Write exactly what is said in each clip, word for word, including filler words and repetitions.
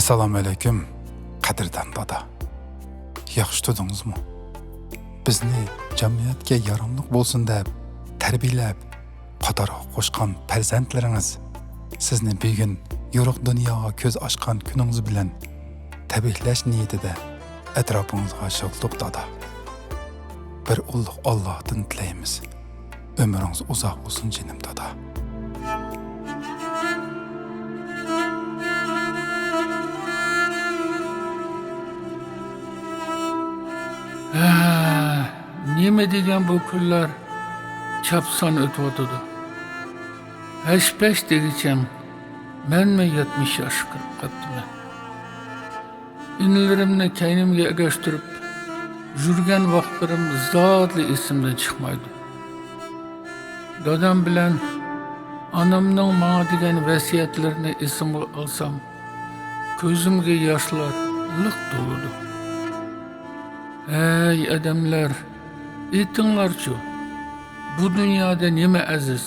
سالام ئەلەيكۇم، قەدىردان دادا. ياخشى تۇردىڭىزمۇ؟ بىزنى جەمئىيەتكە ياراملىق بولسۇن دەپ تەربىيەلەپ، قاتارغا قوشقان پەرزەنتلىرىڭىز سىزنى بۈگۈن يورۇق دۇنياغا كۆز ئاچقان كۈنىڭىز بىلەن تەبرىكلەش نىيىتىدە ئەتراپىڭىزغا يىغىلدۇق، دادا. بىر ئۇلۇغ ئاللاھتىن تىلەيمىز، ئۆمرىڭىز ئۇزاق بولسۇن، جېنىم دادا. ھە، نېمە دېگەن بۇ كۈنلەر چاپسان ئۆتۈۋاتىدۇ. ھەش-پەش دېگۈچەڭ مەنمۇ يەتمىش ياشقا كىرىپ قاپتىمەن. ئىنىلىرىمنى كەينىمگە ئەگەشتۈرۈپ يۈرگەن ۋاقىتلىرىم زادىلا ئېسىمدىن چىقمايدۇ. دادام بىلەن ئانامنىڭ ماڭا دېگەن ۋەسىيەتلىرىنى ئېسىمگە ئالسام، كۆزۈمگە ياشلار لىق تولىدۇ. ھەي ئادەملەر، ئېيتىڭلارچۇ، بۇ دۇنيادا نېمە ئەزىز؟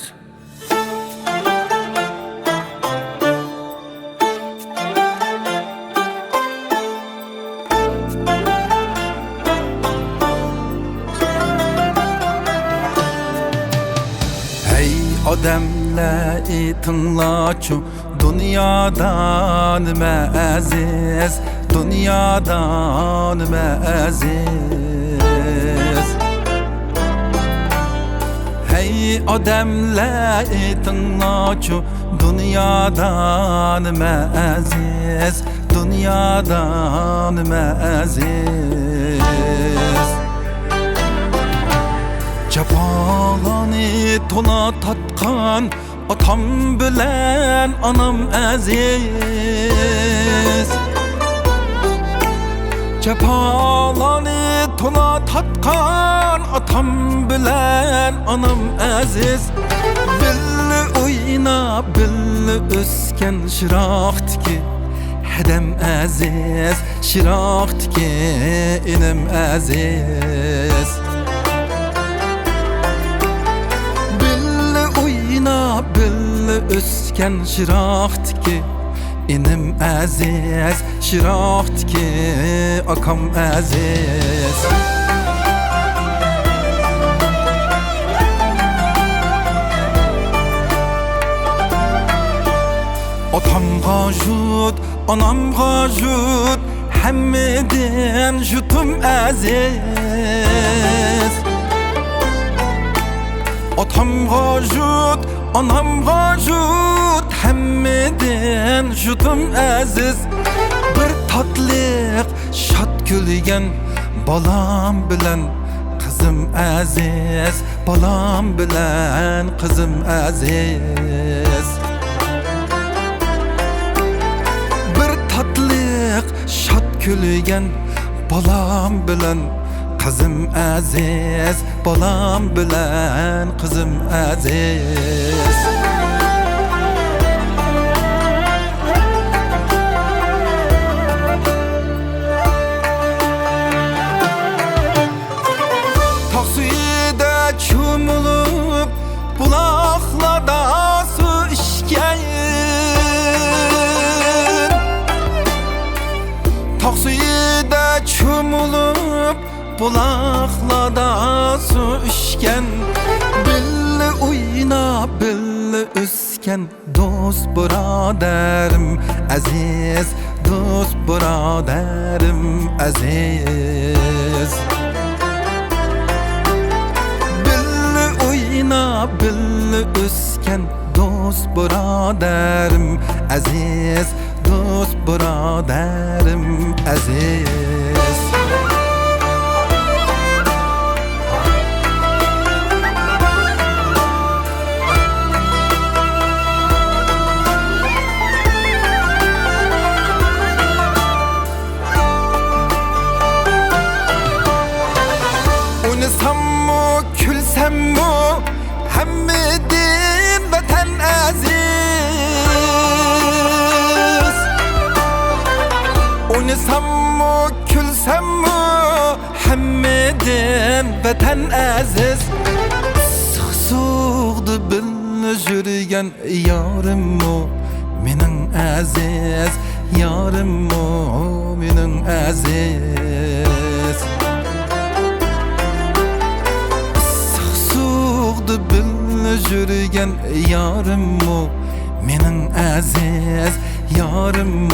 ھەي ئادەملەر، ئېيتىڭلارچۇ، دۇنيادا نېمە ئەزىز، دۇنيادا نېمە ئەزىز؟ ھەي ئادەملەر، ئېيتىڭلارچۇ، دۇنيادا نېمە ئەزىز، دۇنيادا نېمە ئەزىز؟ جاپالارنى تولا تارتقان ئاتام بىلەن ئانام ئەزىز. جاپالارنى تولا تارتقان ئاتام بىلەن ئانام ئەزىز. بىللە ئويناپ، بىللە ئۆسكەن شىراقتىكى ھەدەم ئەزىز، شىراقتىكى ئىنىم ئەزىز. بىللە ئويناپ، بىللە ئۆسكەن شىراقتىكى ئىنىم ئەزىز، شىراقتىكى ئاكام ئەزىز. ئاتامغا يۇت، ئانامغا يۇت، ھەممىدىن يۇتۇم ئەزىز. ئاتامغا يۇت، ئانامغا يۇت، ھەممىدىن يۇتۇم ئەزىز. بىر تاتلىق شاد كۈلگەن بالام بىلەن قىزىم ئەزىز، بالام بىلەن قىزىم ئەزىز. بىر تاتلىق شاد كۈلگەن بالام بىلەن قىزىم ئەزىز، بالام بىلەن قىزىم ئەزىز. تاغ سۈيىدە چۆمۈلۈپ، بۇلاقلاردا سۇ ئىچكەن. تاغ سۈيىدە چۆمۈلۈپ، بۇلاقلاردا سۇ ئىچكەن. بىللە ئويناپ، بىللە ئۆسكەن. دوست بۇرادەرىم ئەزىز، دوست بۇرادەرىم ئەزىز. بىللە ئويناپ، بىللە ئۆسكەن دوست بۇرادەرىم ئەزىز، دوست بۇرادەرىم ئەزىز. ئوينىساممۇ، كۈلسەممۇ، ھەممىدىن ۋەتەن ئەزىز. ئوينىساممۇ، كۈلسەممۇ، ھەممىدىن ۋەتەن ئەزىز. ئىسسىق سوغۇقتا بىللە يۈرگەن يارىممۇ مېنىڭ ئەزىز، يارىممۇ مېنىڭ ئەزىز. ئىسسىق سوغۇقتا بىللە يۈرگەن يارىممۇ مېنىڭ ئەزىز. يارىم